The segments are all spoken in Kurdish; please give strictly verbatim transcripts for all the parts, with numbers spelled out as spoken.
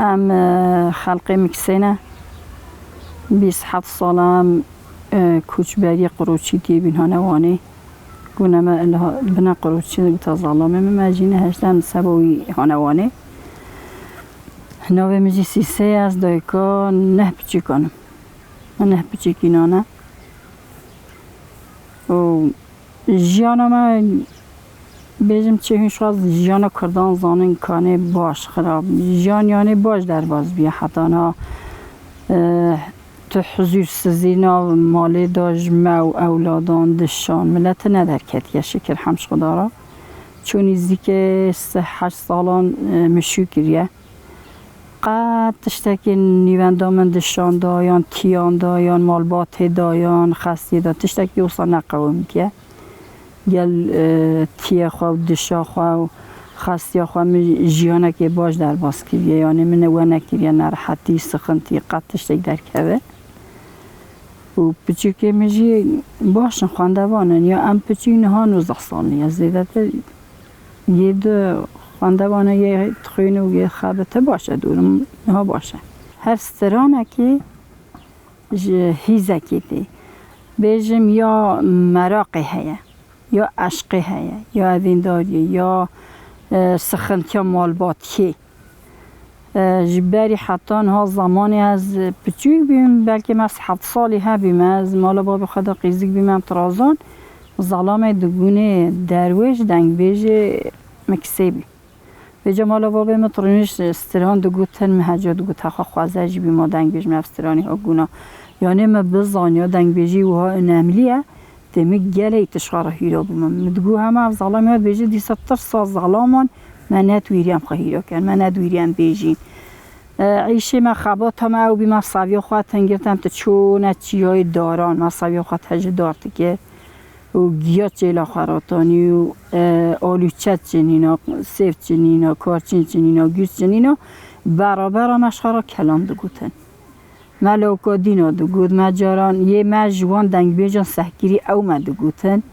Em, e, xelqê Miksê ne. Bîst heft sal e em, e, koçberiyê Qiroçî tê bîn hane Wanê. Gune me ilha bine Qiroçî, gota zalamê min, me jî ne heşt em seba wî hane Wanê. Navê min jî Sîsê ye, ez dayika neh piçîkan im. Me neh piçîkînan e. Û jiyana me, bêjim çi, hûn şixwe jiyana Kurdan zanin kanê baş, xirab. Jiyan yanê baş derbas bûye heta niha, e, tu huzûrsizî nav malê de ji me û ewladan, dişan, milet ne derketiye şikir hemşxwedara. Çû nîzîkê sih heşt salan, e, min şû kiriye. Qet tiştekî nîvenda min dişan da, yan tiyan da, yan malbatê da, yan xestiyê da, tiştekî wisa neqewimiye. Gel, e, tiyê xwe û dişa xwe û xestiya xwe min jiyanekê baş derbas kiriye. Yanê min we nekiriye nerehetî, sixintî, qet tiştek derkeve. Û piçûkê min jî baş in, xwendevan in. Ya em piçûk niha nozdeh salî ye. Zêdetir yê di xwendevana yê dixwîne û yê xebite baş e, dûrim niha baş e. Her stranekî ji hîzekê tê. Bêjim ya meraqê heye, ya eşqê heye, ya evîndariyê, ya, e, sixintiya malbatiyê. E, ji berî heta niha zemanê ez piçûk bûm, belkî me heft salî hebûm, ez mala babê xwe de qîzik bûm, em tirazan, zelamê digûnê derwêj dengbêjê Miksê bû. Vêca mala babê min tirûnişt, stran digotin, min heca digot, hexa xweze jî bî ma dengbêj me ev stranî ha gûna. Yanê min bizaniya dengbêjî wiha önemlî ye. Tê min gelek tişka re hîro bûme. Min digot hema ev zalam ya dibêje dîsa tirsa zalaman me nedwîrî em xwe hîro ken, me nedwîrî em bêjîn. E, îşê me xebata me ew bî me saviya xwe tengirtem tu çûne çiyayê daran, me saviya xwe te ji dar dike û giya çêla xwe ratanî û, e, alûçe çinîna, sêv çinîna, karçîn çinîna, gûz çinîna, berabera me ji xwe re kelam digotin. Me lawka dîna digot, me caran yê me ji wan dengbêjan sehkirî ew me digotin.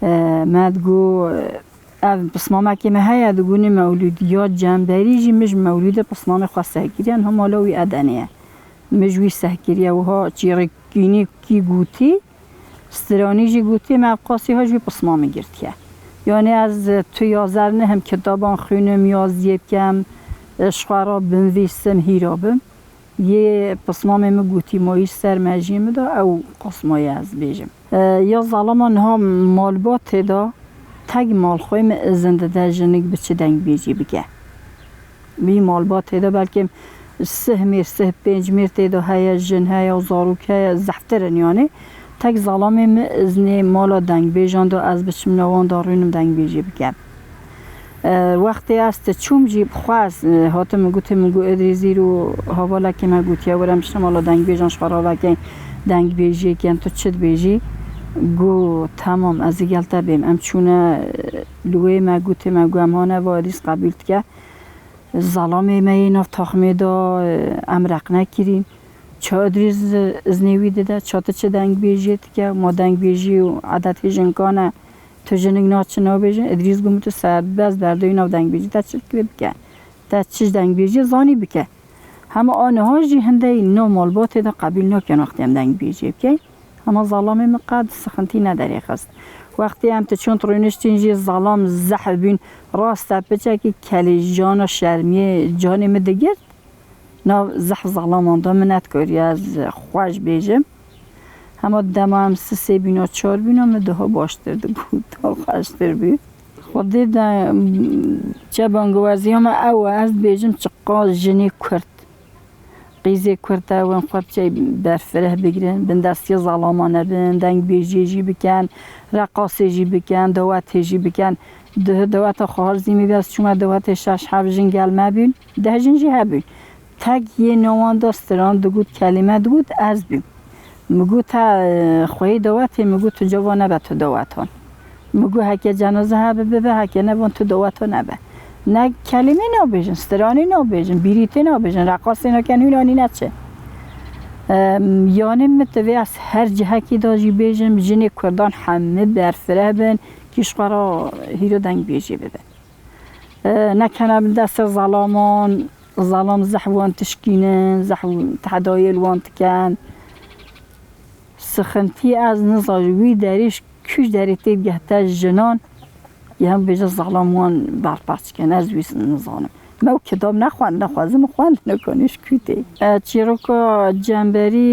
E, me digot, ev pismamekê me heye, digonî mewlûd ya cemberî jî min ji mewlûdê pismamê xwe sehkiriye, niha mala wî Edenê ye. Min ji wî sehkiriye, wiha çîrikînî kî gotî, Stranî jî gotî, me ev qasî ha ji wî pismamê girtiye. Yanî ez tu ya zer nehim kitaban xwînim, yaziyê bikem, ji xwe re binvîsim, hîra bim. Yê pismamê min gotî, mayî ser mejiyê min de, ew qasmayê ez bêjim. E, ya zalama niha malbatê de tek malxwê min izin dide jinik biçi dengbêjî bike. Vî malbatê de belkî sih mêr, sih pênc mêr tê de heye, jin heye û zarok heye, zehftir in yanî. Tek zalamê min iznê mala dengbêjan da ez biçim nav wan da rûnim dengbêjî bikem. E, wextê ez ti çûm jî bi xwe ez, e, hatim min gotim, min got, Idrîs îro hevalekê me gotiye, were em biçin mala dengbêjan ji xwe re vekin, dengbêjiyê kin, tu çi dibêjî? Got, temam, ez ê gel te bêm. Em çûne, e, li wê me gotê, me got, em hane va Idrîs qebûl dike. Zalamê me yê nav taxmê de, e, em reqne kirîn. Ça Idrîs iznê wî dide, ça tu çi dengbêjiyê dike, ma dengbêjî û edetê jinkan e, tu jinik naçi nabêjin. Idrîs got, min tu serbest berdewî nav dengbêjî, te çi dikê bike. Te çi ji dengbêjiyê zanî bike. Hema aniha jî hindê nav malbatê de qebîl nakin wextê em dengbêjiyê bikeyn. Hema zalamê min qet sixintî nederêxist. Wextê em ti çûn rûniştîn jî zalam zehf bûn. Rast e piçekî kelê jana şermiyê canê min digirt. Nav zehf zalaman de min nedikariye ez xweş bêjim. Hema dema em sisê bîna, çar bîna, min daha baştir dibû, daha xweştir bû. Xwedê de, çe bangiwaziya me ew e, ez dibêjim çiqas jinê Kurd, qîzê Kurd e, wên xwe biçe berfireh bigrin, bindestiya zalama nebin, dengbêjiyê jî bikin, reqasê jî bikin, dawetê jî bikin. Duh daweta xwarzî min bes çûme dawetê şeş heft jin gel me bûn, deh jin jî hebûn. Tek yê nav wan de stran digot, kelîme digot, ez bûm. Min got, te, e, xweyî dawetê, min got, tu cava nebe tu dawetan. Min got, heke cenaze hebe bibe, heke neban tu daweta nebe. Ne kelîmê nabêjin, stranê nabêjin, bîrîtê nabêjin, reqasê nakin, hûn anî neçin. Em, yanî min divê ez her cihekî de jî bêjim, jinê Kurdan hemî berfireh bin, kî ji xwe re hîro dengbêjî bibin. E, nekene bin destê zalaman, Zalam zehf wan tişkînin, zehf tehedayê li wan dikin. Sixintî ez nizanim, wî derê ji kûj derê tê digehte jinan, yan bêje zalam wan berparç dikin, ez wî nizanim. Me û kitab nexwendine, xwezim xwendine kanî ji kû tê. E, çîroka Cemberî,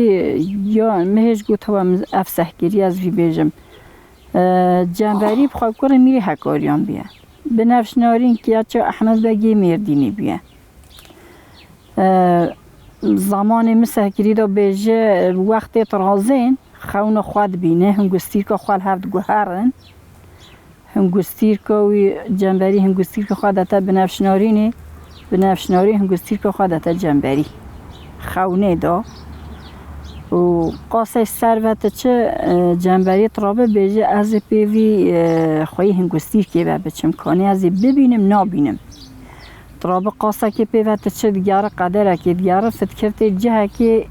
ya min hêj got, hewa min ev sehkirî ez vî bêjim. E, Cemberî bi xwe kurê Mîrê Hekariyan bûye. Binefşnarîn ki ya ço Ehmed Begê Mêrdînî bûye. E, zamanê min sehkirî de bêje, wextê tirazên xewna xwe dibîne, hingustîrka xwe li hev diguherin. Hingustîrka wî, Cemberî hingustîrka xwe dete Binefşnarînê, Binefşnarî hingustîrka xwe dete Cemberî. Xewnê da. Û qasê ser ve ti çi, e, Cemberî tirabe bêje, ez ê pê vî, e, xweyî hingustîrkê ve biçim, kanê ez ê bibînim, nabînim. Tirabe qasekê pê ve ti çi digere, qederekê digere, fitkirtê cihekê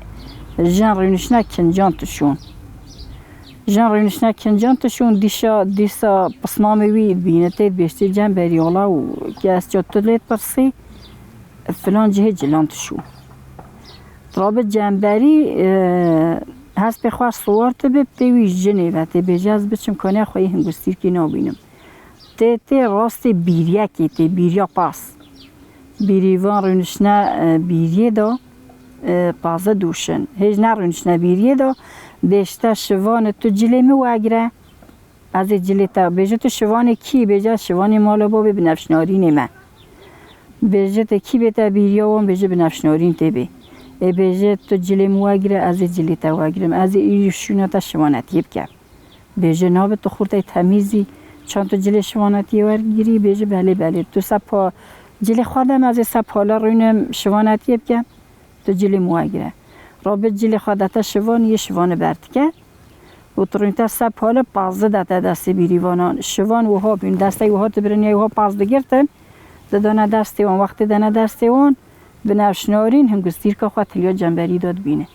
jin rûnişne kincan tişûn. Jin rûnişne kincan tişûn, dîşa, dîsa pismamê wî dibîne, tê dibêjtê Cemberî ola û ke ez ço tu lê dipirsî, filan cihê cilan tişû. Tirabe Cemberî, e, hespê xwe siwar dibe, tê wî jinê ve, tê bêje ez biçim kanê xweyî hingustîrkê nabînim. Tê, tê rastê bîriyekê tê, bîriya pas. Bîrî van rûnişne, e, bîriyê de, e, taze dûşin. Hêj nerûnişne bîriyê de, dêşte şivanê tu cilê min wegire. Ez ê cilê te, bêje tu şivanê kî, bêje şivanê mala babê Binefşnarînê me. Bêje te kî bê te bîriya wan, bêje Binefşnarîn tê bê. Ê bêje tu cilê min wegire, ez ê cilê te wegirim. Ez ê îro şûna te şivanetiyê bikem. Bêje nabe tu xurtey temîzî, çand tu cilê şivanetiyê wergirî, bêje belê, belê. Tu se pa cilê xwe de me, ez ê se pale rûnim şivanetiyê bikem, tu cilê min wegire. Rabe cilê xwe dete şivan, yê şivane berdike. Û tu rûnte se pale pazde dete destê bîrîvanan. Şivan wiha bîn, destey wiha tu biriniyay, wiha paz digirtin. Didane destê wan, wextê dene destê wan, Binefşnarîn hingustîrka xwe tiliya Cemberî de dibîne.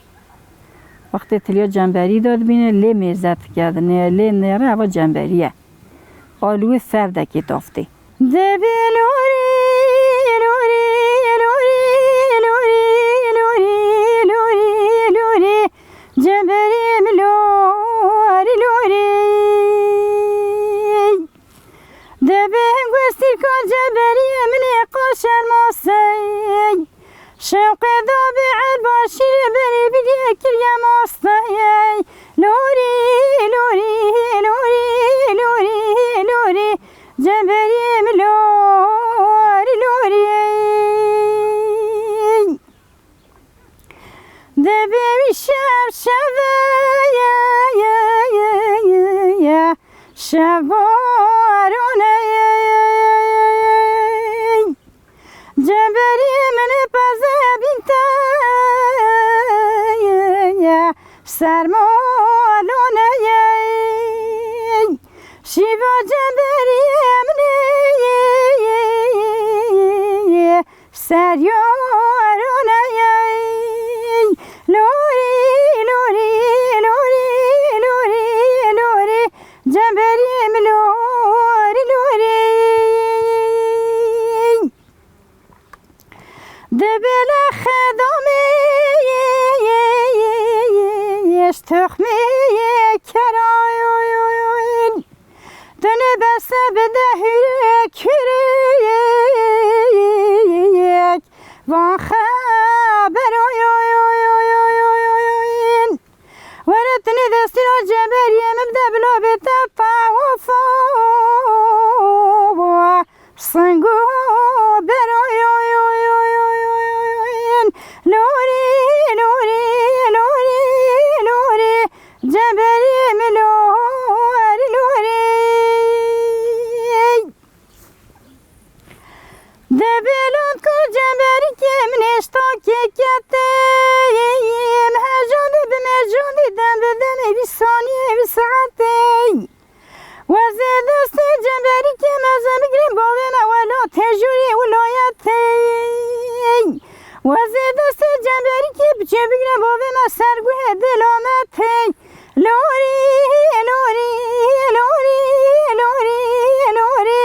Wextê tiliya Cemberî de dibîne, lê mêze dike, dinê, lê nêre, eva Cemberî ye. Alûyê ferdekê taftê. Dibê lorî, lorî, lorî, lorî, Cemberî min lorî, lorî. Dibê hingustîrka Cemberî min ê qaşer masey. Şewqê dabê el başîrê berê bîrê kiriye masteyey. Lorî, lorî, lorî, lorî, lorî. Cemberî min lorî, lorî. Dibê wî şev şeve ye, ye, ye, ye, ye. Şev barone ye, ye, ye, ye, ye. Cemberî min peze bîn te ye, ye, sermalone ye. Şîva cemberî min ye, ye, ye, ye, ye, ye. Sermalone ye. Lorî, lorî, lorî, lorî, lorî. Cemberî min lorî, lorî. Dibê li xedamê ji toxmê kerayoyn. Tune deste bide hûrek, hûrek, van xeberoyn. Were tune destî ra cemberiyê min bide bila bê te tawafo. Singo beroyn. Lorî, lorî, lorî, lorî, lorî. Cemberî min lorî, lorî. Dibê lotko cemberîkê min êşta kêketê. Mehejandî bi mejandî, dem bi demê, vî saniyê, vî saetê. Wezê destê cemberîkê meze bigrin bavê me welatê jûrî wilayetê. Wezê destê cemberîkê biçê bigrin bavê me serguhê dêlametê. Lorî, lorî, lorî, lorî, lorî.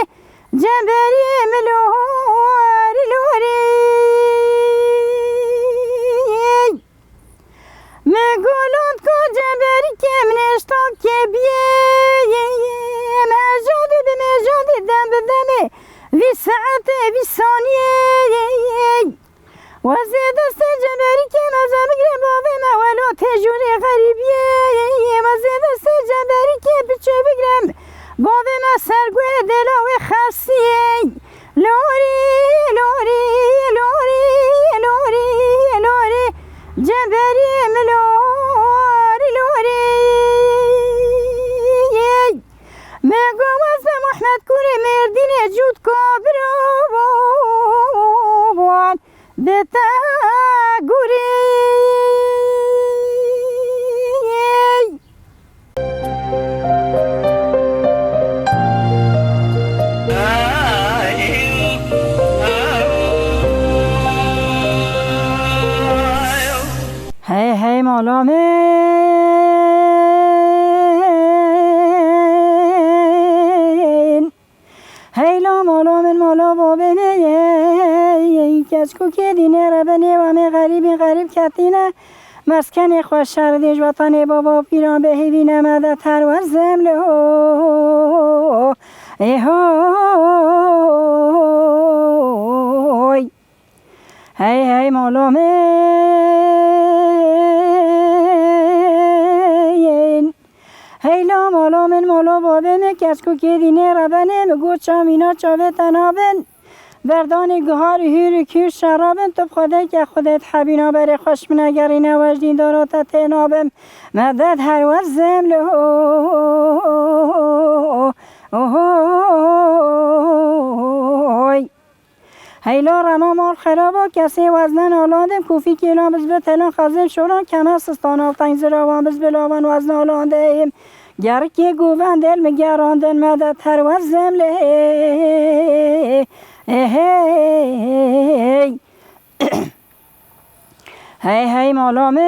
Cemberî min lorî, lorî. Wezê destê ceberîkê me ze bigre bavê me welatê jûrê xerîbiyê. Wezê destê ceberîkê piçê bigre bavê me ser guhê dêla wê xersiyê. Lorî, lorî, lorî, lorî, lorî, ceberî min lorî, lorî. Me go wez be Mehmed kurê Mêrdînê cût kabiro wan bi te gurî. Hey hey mala min. Hey la mala min, mala babê me ye. Keç ku kê dîne re benê wa me xerîbî xerîb ketîne. Meskenê xwe şer dê ji wetanê baba pîran bê hêvî ne medet her wezem li ho. Ê hoy. Hey hey mala min. Hey la mala min, mala babê min, keç ku kê dînê re benê, min got çamîna çavê te nabin. Berdanê guhar û hûr û kûr şerabin, tu bi Xwedê ke Xwedê dihebîna berê xweş min egerîne wejdîn dara te tê nabim. Medet her wezem li ho. Hey la rema mal xeraba, kesê weznen alandim, kufî kêlan biz bi telan xezin şoran, kemer sistan alteng ziravan biz bi lavan weznen alandeyim. Gerikê govendel mi gerandin medet her wezem lê. Hey. Hey hey mala min.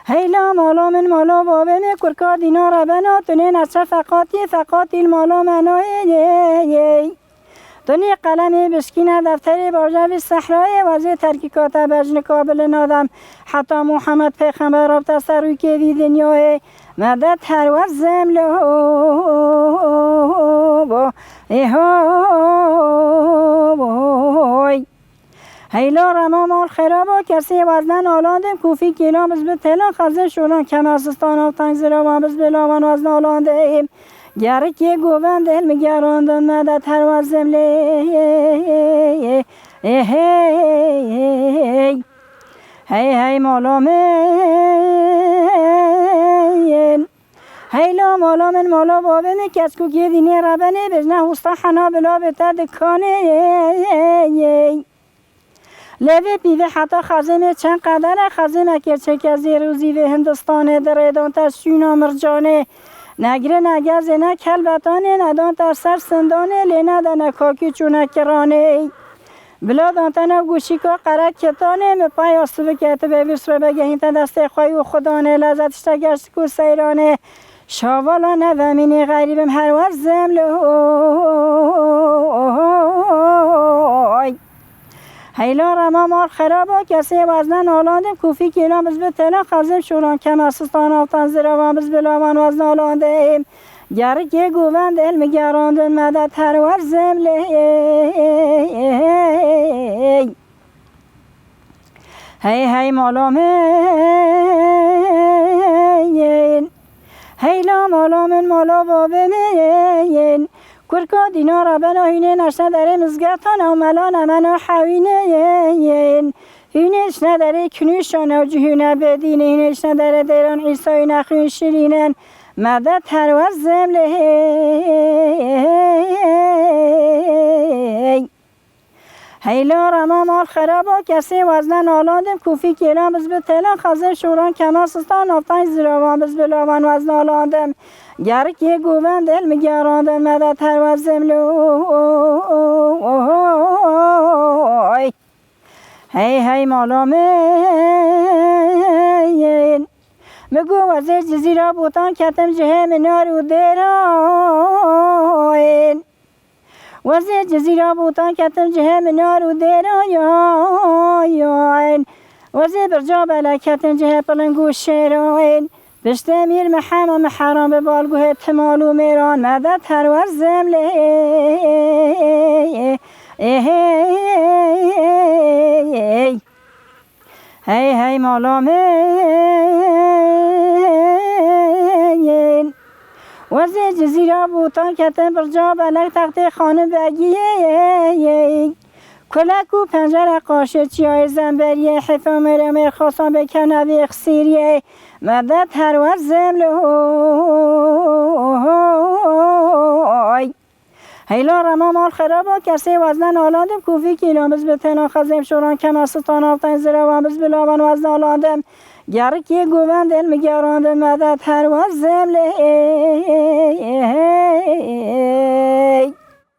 Hey la mala min, mala babê min, kurka dîna re bena, tu nê neçe feqatiyê, feqatî li mala me nayê. Tu nê qelemê bişkîne defterê bajevî sehrayê, wezê terkîka te bejnika bilin adem. Heta Muhammed Pêxember rabte ser rûkê vî dinyayê. Medet her wezem li ho. Ê hoy. Hey la rema mal xeraba, kesê weznen alandim, kufî kêlan biz bi telan xezin şoran, kemer sistan alteng ziravan biz bi lavan weznen alandeyim. Gerikê govendel mi gerandin medet her wezem lê. Ê hey. Hey hey mala min. Hey la mala min, mala babê min, keç ku kê dînê re benê, bêjne hosta hena bila bê te dikanê. Lê vê pîvê heta xezê me çend qeder e, xezê me kê çeke zêr û zîvê Hindistanê, di rêdan te sûna mircanê. Negire negezê ne kelbetanê, nedan te ser sindanê, lê nedene kakî çûne kiranê. Bila dan te nav goşîka qere ketanê, mi paya sivike ti be vîr sibe begehîn te destê xwe û xudanê, lezet işte geşt ku seyranê. Şavala nevemînê xerîbim her wezem li hoy. Hey la rema mal xeraba, kesê weznen alandim, kufî kêlan biz bi telan xezim şoran, kemer sistan altan ziravan biz bi lavan weznen alandeyim. Gerikê govendel mi gerandin medet her wezem lê. Hey hey mala min. Hey la mala min, mala babê min. Kurka dîna re bena hûnê neşne derê mizgetan ew mela nemena hewînê. Hûnê şine derê kinûşan ew cihûne bêdînê. Hûnê şine derê dêran Îsa hûne xwîn şirînen. Medet her wezem lê. Hey la rema mal xeraba, kesê weznen alandim, kufî kêlan biz bi telan xezin şoran, kemer sistan naftayî ziravan biz bi lavan weznen alandim. Gerikê govendel mi gerandin medet her wezem lê. Hey hey mala min. Mi got wezê Cizîra Botan ketim cihê minar û dêrayên. Wezê Cizîra Botan ketim cihê minar û dêrayên. Wezê Birca Bele ketim cihê piling û şêrayên. Piştê Mîr Mihemed Miheran bi balguhê Timal û Mêran medet her wezem lê. Ê hey, hey, hey mala min. Wezê Cizîra Botan ketin birca belek textê xanim begiyê. Kulek û pencere qaşê çiyayê zemberiyê, hêfa mêrê mêrxasan bê kevnevê xisîriyê. Medet her wezim li hoy. Heyla rema mal xeraba kesê weznen alandim, kûfî kîlan biz bi tena xezêm şoran kemer sitan altayên zirewan biz bi lavan wezne alandim. Gerikê govendên mi gerandim, medet her wezim lê.